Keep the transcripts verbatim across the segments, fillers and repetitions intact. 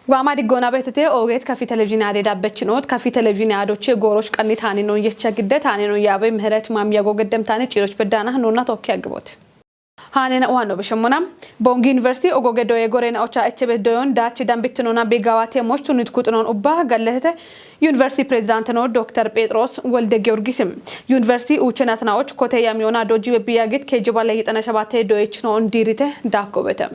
Waama diggoona beetete oogeet kafi televizhiine aadee daabbechinoot, kafi televizhiine aadoche gooroch qanni taaninoon yecha gidde taaninoon yaabe Mihiret Maamiyago geddemtaane ciiroch beddaana noonna tookki aggiboot. Haanena uwanno bishemmona. Boongi Yuniversiti ogoge doye goreena ocha eche bet doyon daachi dambittinoona bigawaate moch tunit kuxinoon ubba galletete Yuniversiti pirezidaanteno Dokter Phexros Wolde Giyorgisim. Yuniversiti uuche natnaoch kote yamiyoona doji bebbiya git keejjeba leyixana shabaate doyechinoon diirite daakkobete.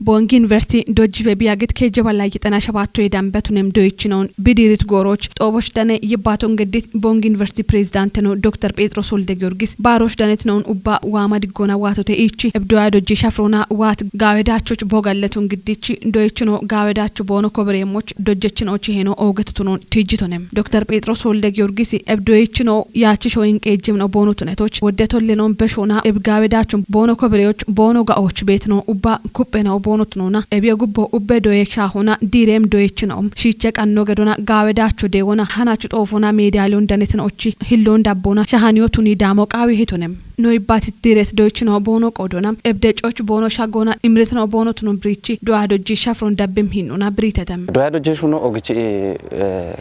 Boongi Yuniversiti doji bebbiya git keejjeba leyixana shabaattoye dambetunem doyechinoon bidiirit gooroch xooboch dane yibbaaton geddit Boongi Yuniversiti pirezidaanteno Dokter Phexros Wolde Giyorgis baaroch danetinoon ubba waama diggoona waatote iichi ebdoya doji shafroona waat gaawedaachoch boogalleton giddichi doyechino gaawedaacho boono kobereemoch dojjechinoochi heeno oogetutunoon tiijjitonem. Dokter Phexros Wolde Giyorgis ebdoyechino yaachisho inqeejjimno boono tunetoch wodde tollenoon beshoona eb gaawedaacho boono kobereyoch boono ga'och beetino ubba kuphenao boono tunoona ebiye gubbo ubbe doye shaahona diireem doyechinaom shiiche qanno gedona gaawedaacho deewona hanachu xoofona meedaaliyon danetinochi hilloon dabboona shahaniyo tuni daamo qaawi hitonem. No ibbati diiret doyechinaw boono qoodona ebde coch boono shaggoona imiritinaw boono tunon birichi doya dojji shafron dabbim hin'una biriitetem. Doya dojji shuno ogichi eh,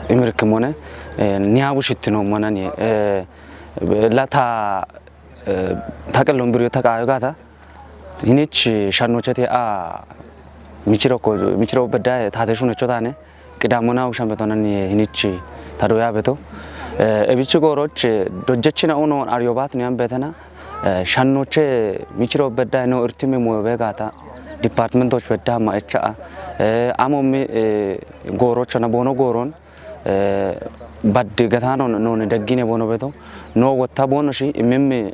imirikimone eh, niyaabu shittino monani eh, la ta eh, ta qellon biriyo ta qaayo gaata hinich shannochete a michiro ko michiro bedda taate shunecho taane qidamona ushan betonan hinich ta doya beto eh, ebichi gooroch eh, dojjechina uno aryobat niyan betena eh, shannoche michiro bedda no irtime moyo be gaata departmentoch bedda ma echa eh, amo mi eh, goorochona boono gooron eh, baddi gatano none daggine boono beto no wotta boono shi imimmi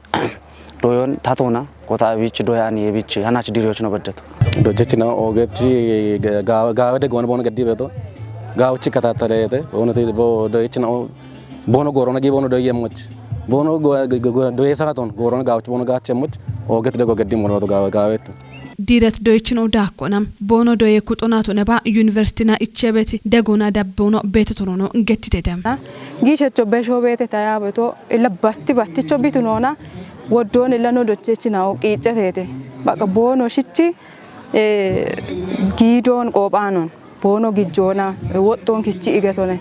doyon tatona kota abichi doyani ebichi hanach diriyoch no beddeto. Dojjechina oogechi ga- gaawe deggoona boono gaddi beto gaawchi kataataleete boonoti bo doyechina oo boono goorona gi boono doyemmoch boono go- go- go- doyesa katon goorona gaawchi boono gaachemmoch ooget deggo gaddi mono beto gaawe gaawetu. Diiret doyechino daakkona boono doye kuxonaato neba yuniversitina ichebeti degona dabbono beetotonono gettitete. Giishecho besho beete tayaabeto illa batti batticho bitu noona woddoon illa no dochechinawo qiicceteete. Baqa boono shichi eh, giidoon qoophaanon boono gijjoona woxxoon kichi igetone.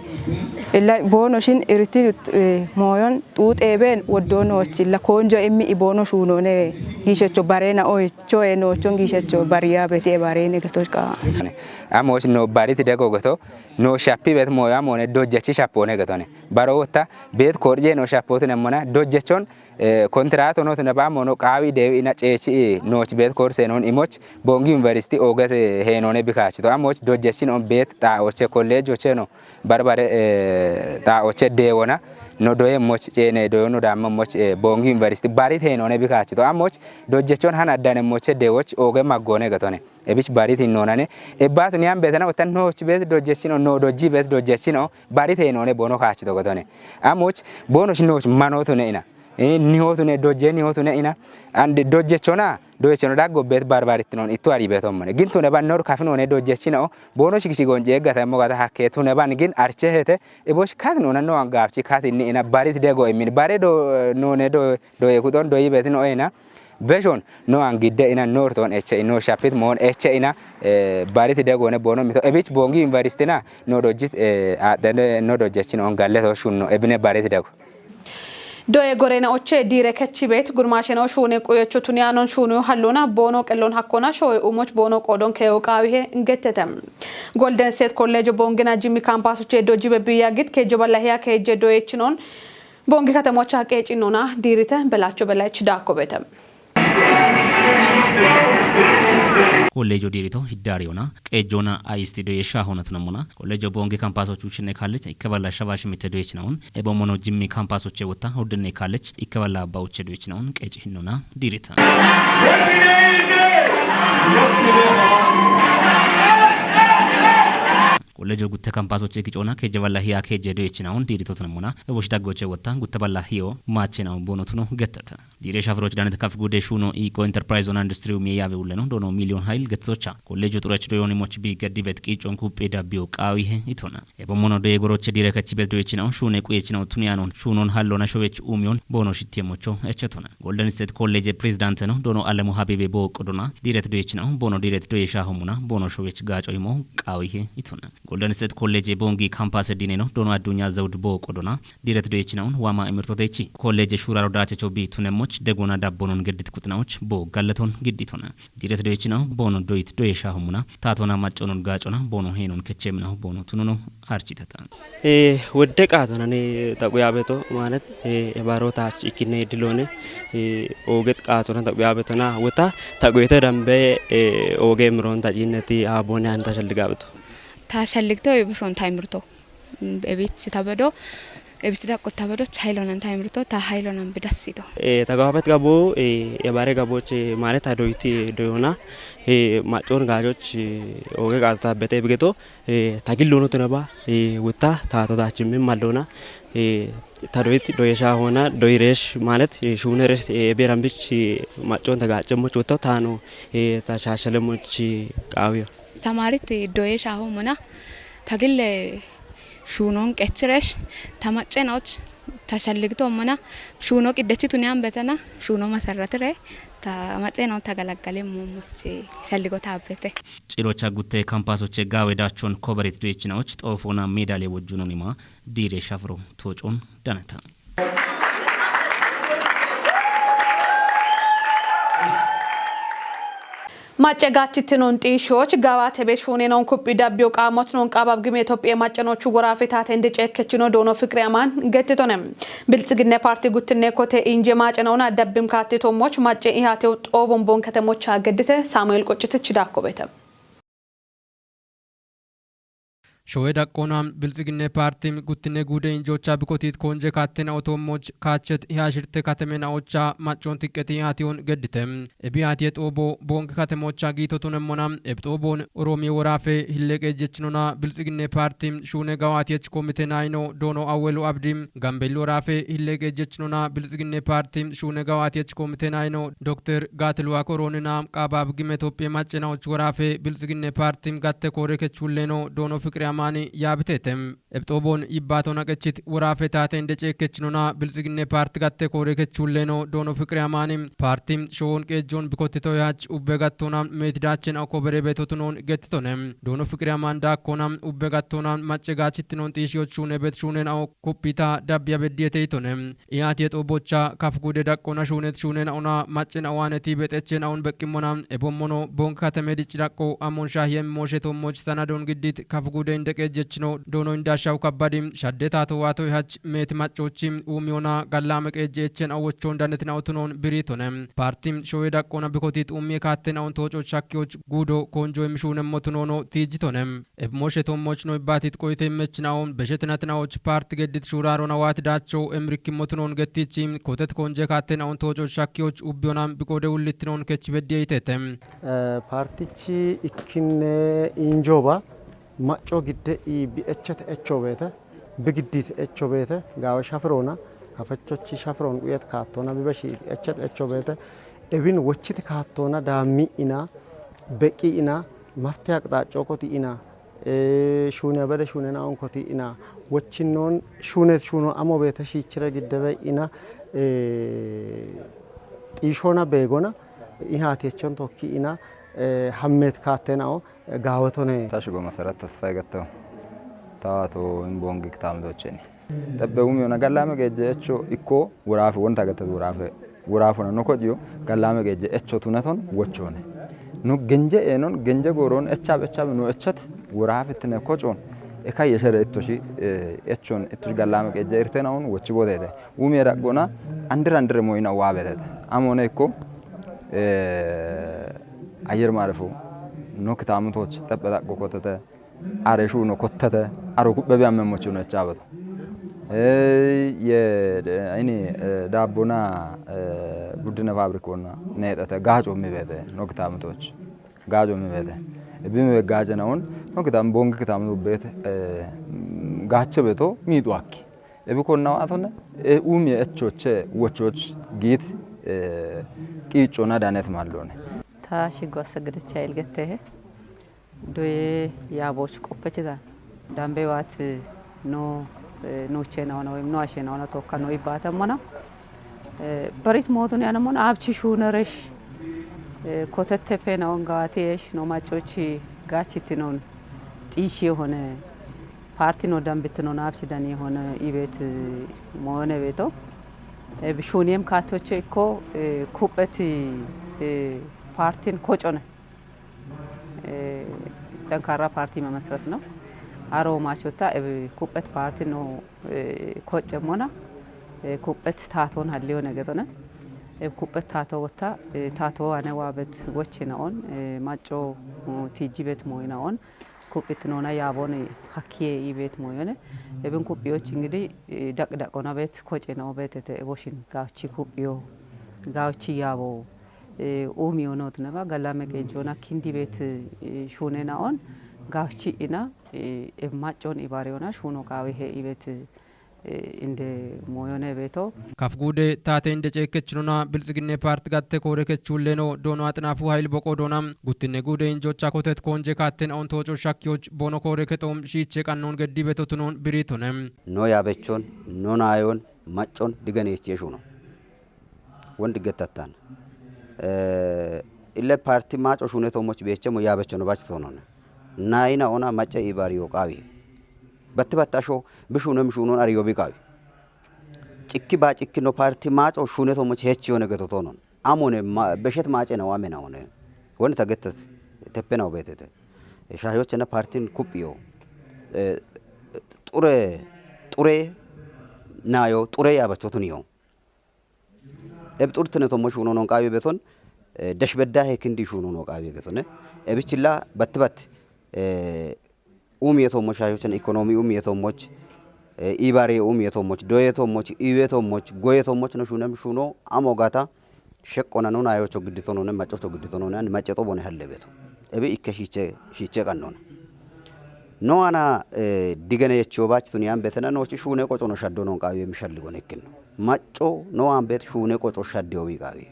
Illa boono shin iriti eh, mooyon xuuxeebeen woddoonoochi illa koonjo immi i boono shuunoone giishecho bareena oy Choe no chongi shecho bariya beti e bare ne geto ka. Amo no bariti dego geto no shapi bet moya mone dojjachi shapone getone. Baro wotta bet korje no shapotune mona dojjachon eh, kontrato no tune ba mono qawi de ina cechi noch bet korse non imoch bongi university oget eh, henone bikachi to amoch dojjachi non bet ta oche college oche no barbare eh, ta oche dewona no doye moch chene doyo no damma moch eh, bongi university barit henone bikachi to amoch dojjechon han addane moche dewoch oge maggone gatone ebich barit hinonane ebbatu niyan betana watan noch bet dojjechino no dojji bet dojjechino barit henone bono kachi to gatone amoch bono shinoch manotu ne ina eh, nihotune dojje nihotune ina and dojjechona doyechino daggo bet barbaritnon ittu ari betomone gintune bannor kafinone dojjechino bono shigshi gonje gata mo gata hakke tune ban gin arche hete ibosh kat nona no angafchi kat inni ina barit dego emin bare do none do do ekudon do ibet no ina beshon no angidde ina norton eche no shapit mon eche ina eh, barit dego ne bono mito ebich bongi university na no dojjit eh, a dende no dojjechino on galle to shunno ebine barit dego Doye gorena oche dire kechi bet gurmasheno shune quyecho tuniyanon shunu hallona bono qellon hakkona shoy umoch bono qodon keyo qawihe ngetete. Golden State College bongina jimmi campus che doji be biya git keje balahiya keje doyechinon bongi katamocha qecinona dirite belacho belach dakobete. Kolleejo diirito hiddaariyona qeejjoona ayisti doyeeshsha hoonatinommona kolleejo boongi kampaasochu shinne kaallich ikkeballa shaba shimitte doyeechinaun ebommono jimmi kampaasoche wotta huddinne kaallich ikkeballa abba uche doyeechinaun qeeci hinnona diirita. Kollejo gutte kampaasoche kicoona keje balla hiya keje doyechinahun diiritotinemmona eboshi daggoche wotta gutte balla hiyo maachenahun boonotuno gettata. Diire shafiroch danete kaf gude shuuno iiqo enterprise ona industry umiye yaabe ulleno doono miliyon hayil gettocha. Kollejo xurech doyoni moch bi gaddibet qiicon kupphe dabbiyo qaawihe itona. Ebommono doye goroche diire kachibet doyechinahun shuune quyechinahun tuniyanon shuunon hallona showech umiyon boono shittiye mocho echetona. Golden State College Presidenteno doono Alemu Habibe booqqo dona diiret doyechinahun boono diiret doye shaahomuna boono showech gaaco imo qaawihe itona. Golden State College Bongi Campus Dineno doono Addunya Zawud booqqo dona diiret doyechinahun waama imirtotechi. College shuuraro daachecho bi tunemmoch degona dabbonon geddit kuxinahun bo gallaton gidditona. Diiret doyechinahun boono doyit doye shaahomuna taatona macconon gaacona boono heenon kecheminahu boono tunono architata. Ee, wodde qaaxonani taqu yaabeto maanet, ee, ebaaro taach ikkine diloone, ee, ooget qaaxona taqu yaabetona wota taqu yete dambe, ee, ooge miroon tacinneti aaboone anta shalligaabeto. Ta shalligto ebeson ta imirto. Ebich ta bedo, ebich daqqo ta bedo, ta haylonan ta imirto, ta haylonan bidassito. Ee, ta gaabet gabo, ee, ebaare gaboche maanet ta doyti doyona, ee, maccoon gaajoch, ee, ooge qaaxota bete bigeto, ee, ta gillono tunaba, ee, wutta taato taachimmin mallona, ee, ta doyit doye shaahona, doyiresh maanet, ee, shuuneresh, ee, beerambich, ee, maccoon ta gaacemmoch wutta taano, ee, ta shaashalemmoch qaawiyo. Tamarit doye shaahomona, ta gille shuunon qechiresh, ta maccenaoch, ta shalligtommona, shuuno qiddechi tuniyan betena, shuuno masaratire, ta maccenaoch ta galaggalemmoch shalligo taabete. Cirocha gutte kampaasoche gaawe daachon koberit doyechinaoch xoofona meedaliye wojjunonima diire shafiro toocon danata. Macce gaachittinon xiishshoch gawaate beet shuunenon kuphi dabbiyo qaamotnon qaabab gime Itophiya maccanochu woraafe taate indi ceekkechino doono Fiqiri Amaan gettitone. Bilxiginne paarti guttinne kote inje maacenona dabbim kaattitommoch macce ihaatew xoobon bonketemocha geddite Saamu'eel Quccitich daakko beete. Showe daqqoona Bilxiginne paarti guttinne guude injoocha bikotit konje kaattena otoommoch kaachet hiyaashirte kateme naocha maccoon tiqqeti haatiyon geddite. Ebi haatiye xoobo boonke katemocha giitotunemmona eb xoobon Oroomiye woraafe hilleqe jechinona Bilxiginne paarti shuune gawaatiyech komite nayino doono Awwelu Abdi, Gambelli woraafe hilleqe jechinona Bilxiginne paarti shuune gawaatiyech komite nayino Dokter Gaatluwa Koroonina qaabab gime Itophiya macce naoch woraafe Bilxiginne paarti gatte koore kech hulleno doono Fiqiri Amaani yaabitete. Eb xoobon yibbaatona qechit woraafe taate inde ceekkechinona Bilxiginne paarti gatte koore kech hulleno doono Fiqiri Amaani paarti showon qeejjon bikottito yaach ubbe gattona meeti daachen akko bere beetotunon gettitone. Doono Fiqiri Amaan daakkona ubbe gattona macce gaachittinon xiishiyoch shuune bet shuunen ao kuphita dabbiya beddiyete itone. Iyaatiye xoobocha kaf guude daqqona shuunet shuunen aona maccen awaaneti bexechen aon beqqimmona ebommono bonk katame dicci daqqo ammon shaahiyen mooshe toommoch sanadon giddit kaf guude indeqe jechino doono indashaw kabbadi shadde taato waato ihach meeti maccochi uumiyona gallaame qeejje echen awochon danetina utunon biritone. Paarti showe daqqona bikotit uumiye kaatten aon tooco shakkiyoch guudo konjo imishuunemmo tunoono tiijjitone. Eb mooshe toommoch no ibbaatit qoyite immechinaon beshetinatina'och paarti geddit shuuraarona waati daacho emrikkimmotunon gettichi kotet konje kaatten aon tooco shakkiyoch ubbiyonan biqoode ullittinon kech beddiyeytete. Ee, paartichi ikkinne injooba macco gidde i bi echete echo beete, bi giddit echo beete, gaawe shafiroona, kafechochi shafiroon quyet kaattoona, bi beshi echet echo beete, ebin wochit kaattoona daammi ina, beqqi ina, mafte aqxaaccoo koti ina, ee, shuuniya bede shuunena onkoti ina, wochinnoon shuunet shuuno amo beete shiichire giddebe ina, ee, xiishoona beegona, ihaatiyechon tokki ina, ee, hammeet kaattenao, ee, gaawetone. Ta shigo Masarat Tasfaye Gattaw. Ta ato in bongi kitaamdocheni. Xebbe umiyona gallame qeejje echo ikko woraafe wonta gattati woraafe. Woraafona no kojiyo gallame qeejje echo tunaton wochone. No genje eenon, genje gooroon, echaab echaab no echat woraafetine kocoon. Eka yeshere ittoshi, eh, echon ittoshi gallame qeejje irtenaun wochi boodete. Umiye daqqona andira andire moyina waabetete. Amone ikko, eh, ayer marefu no kitaamutoch xebbe daqqo kotete. Are shuuno kottete, aro kuphebe ammemmochuno echaabeto. Ee, ye, de, ini, ee, daabbona, ee, buddina fabrikonna neexete gaaco ummibeete, no kitaamutoch. Gaaco ummibeete. Ebime gace naun, no kitam bongi kitam nubet, eh, gache beto midu aki. Ebi konna watone, e umi echoche wochoch git, eh, qichona danet mallone. Ta shigo asagdecha ilgetehe. Doye yaboch qoppechidan. Dambe wat no, eh, no chena ona, no ashena ona tokka no ibata mona. Eh, barit modun yana mona abchi shuneresh. Eh, kotette pena on gati esh no machochi gachitinon. Tishi hone. Parti no dambitinon abchi dani hone ibet, eh, moyone beto. Eh, bishuniem katoche ikko, eh, kupeti, eh, partin kochone. Eh, ጠንካራ ፓርቲ መመስረት ነው። አሮ ማሾታ እብ ኩበት ፓርቲ ነው፣ eh, ኮጨሞና፣ eh, ኩበት ታቶን ሀሊዮ ነገቶነ። እብ ኩበት ታቶ ወታ፣ eh, ታቶ አነ ዋበት ወቼ ነኦን፣ eh, ማጮ፣ oh, ቲጂ ቤት ሞይ ነኦን። ኩብት ኖና ያቦን ሀኪዬ ይቤት ሞዮነ። እብን ኩብዮች እንግዲህ፣ eh, ደቅ ደቅ ሆና ቤት ኮጨ ነው ቤት እተ እቦሽን ጋውቺ ኩብዮ፣ ጋውቺ ያቦ፣ eh, ኡሚ ሆኖት ነባ ገላመ ቄንጆና ኪንዲ ቤት፣ eh, ሹኔና ኦን ጋውቺ ኢና፣ eh, እብ ማጮን ኢባሪዮና ሹኖ ቃዊ ሄ ይቤት, eh, እንደ ሞዮነ ቤቶ። Kaf guude taate inde ceekkechunona Bilxiginne Paart gatte koore kechuulleno doono Axinaafu Hayil Boqoo doona guttinne guude injocha kotet koonje kaatten aun tooco shakkiyoch boono koore kexoom shiiche qannoon geddi betotunoon biriitone. No yaabechon, no naayon, maccon diganeechi eshuno. Won diggettattan. Eh, ille parti maaco shuune toomoch beechemo yaabechono bach toonone. Naayina ona macce ibaariyo qaawi. Batti batti asho bishuunem shuunon ariyo bi qaawi. Cikki ba cikki no parti maaco shuune toomoch hechi yone geto toonon. Amone ma-, beshet maace na wame na one. Woni tagettat teppena ubetete. Shayochena partin kuphiyo. Eh, xure, xure naayo, xure yaabachotuniyo. Eb xurtine tommo shuuno non qaawi beton, eh, desh bedda he kindi shuuno no qaawi getone. Ebichilla batti batti, eh, umiye tommo shayochen ekonomi umiye tommoch, eh, ibare umiye tommoch, doye tommoch, iwe tommoch, goye tommoch no shuunem shuuno amo gata sheqqona nuna yocho giddito none, maccocho giddito none, and macce xobone halle beto. Ebi ikke shiiche, shiiche qannona. No ana, eh, digene yechiyo bach tuni an betena nochi shuune qocono shaddo non qaawi em shalli gone ikkinno. Macco no an bet shuune qoco shaddi owi qaawi.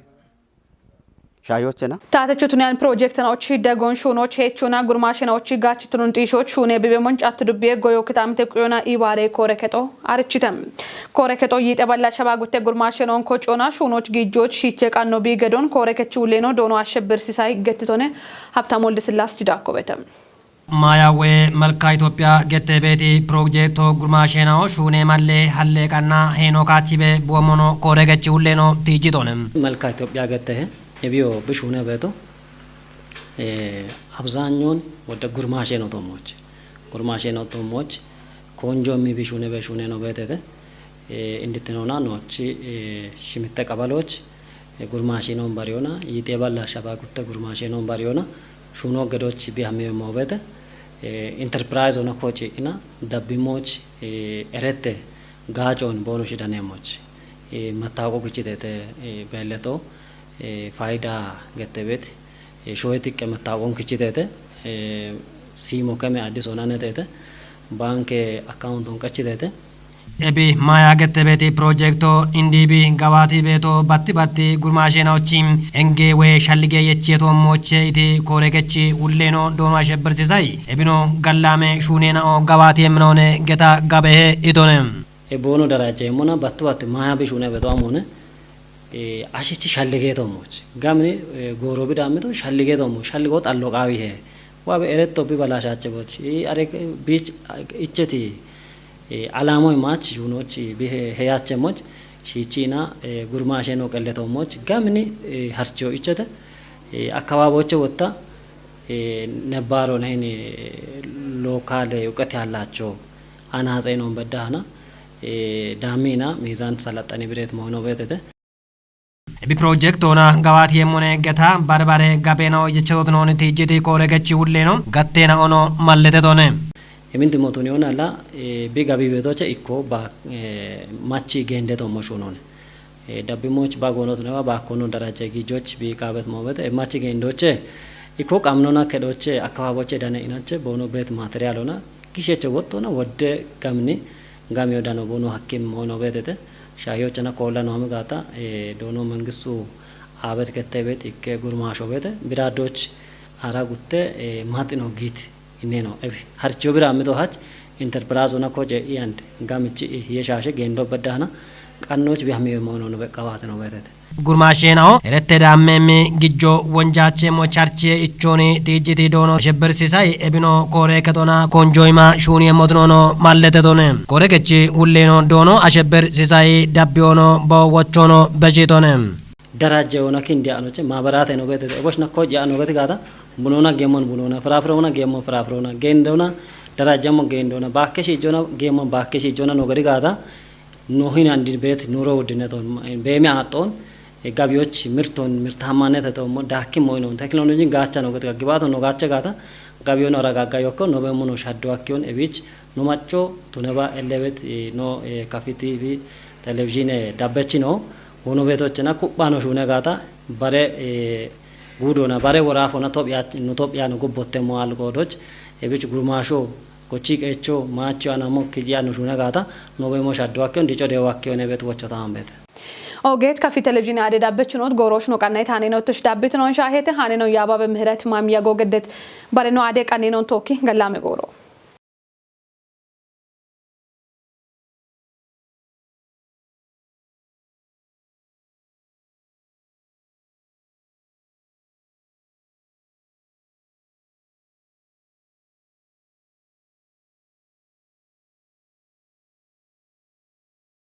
Shayochena. Taatechu tuni an projektena ochi dagon shuunoch hechuna gurmashena ochi gachi tunun xishoch shuune bibe monch attu dubbiye goyo kitamite quyona ibare koore kexo arichitem. Koore kexo yiite balla shaba gutte gurmashenon kocona shuunoch gijoch shiiche qanno bi gedon koore kechi ulleno doono Ashebir Sisay gettitone Habtam Wolde Sillaas didakko betem. Maaya woye Malka Itophiya gette beeti pirojekto gurmaasheenaho shuune malle halle qanna heeno kaachibe buwomono koore gechi ulleno tiijitone. Malka Itophiya gette he, ebiyo bi shuune beeto, eh, abzaanyoon wodde gurmaasheeno tommoch. Gurmaasheeno tommoch, konjo mi bi shuune be shuune no beetete, eh, inditinoona noochi, eh, shimitte qabaloch, eh, gurmaasheenoon bariyona, yiixee balla shaba gutte gurmaasheenoon bariyona, shuuno gedoch bi hamiwe moobete, eh, enterprise ona koci ina, dabbimoch, eh, erette gaacoon boono shidaneemoch, eh, mattaawqo gichitete, eh, beelleto, eh, fayida gettebet, eh, shoye tiqqe mattaawqon kichitete, eh, siimo keme addis onanetete, baanke akkaawunton qachitete, Ebi maaya gette beeti pirojekto indibi gabaati beeto batti batti gurmaasheena ochi enge woye shallige yechiye toommoche iti koore gechi ulleno doono Ashebir Sisay. Ebino gallaame shuuneena o gabaati eminoone geta gabehe itone. E boono daraja emmona batti batti maaya bi shuune beeto amone. Eh, ashichi shallige tommoch. Gamni, eh, gooro bi dammito shallige tommo. Shalligo xallo qaawi he. Wabe eretto bi balashache boch. I are bich icheti, eh, alamo mach shuunoch bi he, he yache moch. Shichina, eh, gurmaasheeno qelle tommoch. Gamni, eh, harcho ichete. Eh, akkababoche wotta, eh, nebbaaro nehini, eh, lokale uqet yallacho. Anaatseenon beddahana, eh, daamina miizan salaxxani biret moyno beetete. Ebi pirojektoona gabaati yemmone geta barbare gabeeno yechetootinooni tiijjiti koore gechi ulleno gatteena ono malletetone. Eminti motuni onalla, eh, bi gabi beetoche ikko ba, eh, machi gende tommo shuunone. Eh, dabbimoch ba goonotunewa ba akkono daraja gijoch bi qaabet moobete, eh, machi gendoche, Iko qamnona kedoche akkababoche dane inache bono bet material ona kisheche wotona wodde gamni gami odano bono hakkim moino betete shahiyochana kolla no amigata e dono mangistu abet kette bet ikke gurmasho bete biradoch ara gutte e matino git ineno ebi harcho bira amido hach enterprise ona koje iand gamichi iye shashe gendo bedana qannoch bi hamiyo moino no beqqawate no betete. Gurmaasheenaho erette daamme mi gijjo wonjaacheemmo charchiye ichooni tiijjiti doono ashebbersisai ebino koore ketona konjoima shuunieemmotinono mallete done. Koore kechi wulleeno doono ashebbersisai dabbiyoono boo wochoono beshitone. Darajje ona kindi anoche maabarateno betete eboshna koj ano geti gaata bunona geemmon bunona firaafiroona geemmon firaafiroona geendona darajjammo geendona baakke shiijjona geemmon baakke shiijjona no gedi gaata no hinandi bet nuuro wuddinetoon beemi aaxxoon gabiyoch mirtoon mirtaammaanneteto immo daakki moyinoon tekinoloojiin gaacha no gati gaggibaatoon no gaacha gaata gabiyoon aragagga yokko no beemmuno shaddo akkiyoon ebiich no macco tuneba ellebet no kafi tivi televizhiine dabbechi no wono beetochena ku'baano shuune gaata bare guudona bare woraafona tophiya no tophiyaano gubbotte mo algoodoch ebiich gurmaasho kochi qeecho maachi anamo kiji ano shuune gaata no beemo shaddo akkiyoon dico deewo akkiyoon ebet wocho taambeete. Ogeet kafi televizhiine ade dabbechinoot gooroosh no qannayit haanenoottosh dabbitinoon shaahete haanenoon yaababe mihiret maamiya googeddet bare no ade qannenoon tookki gallaame gooro.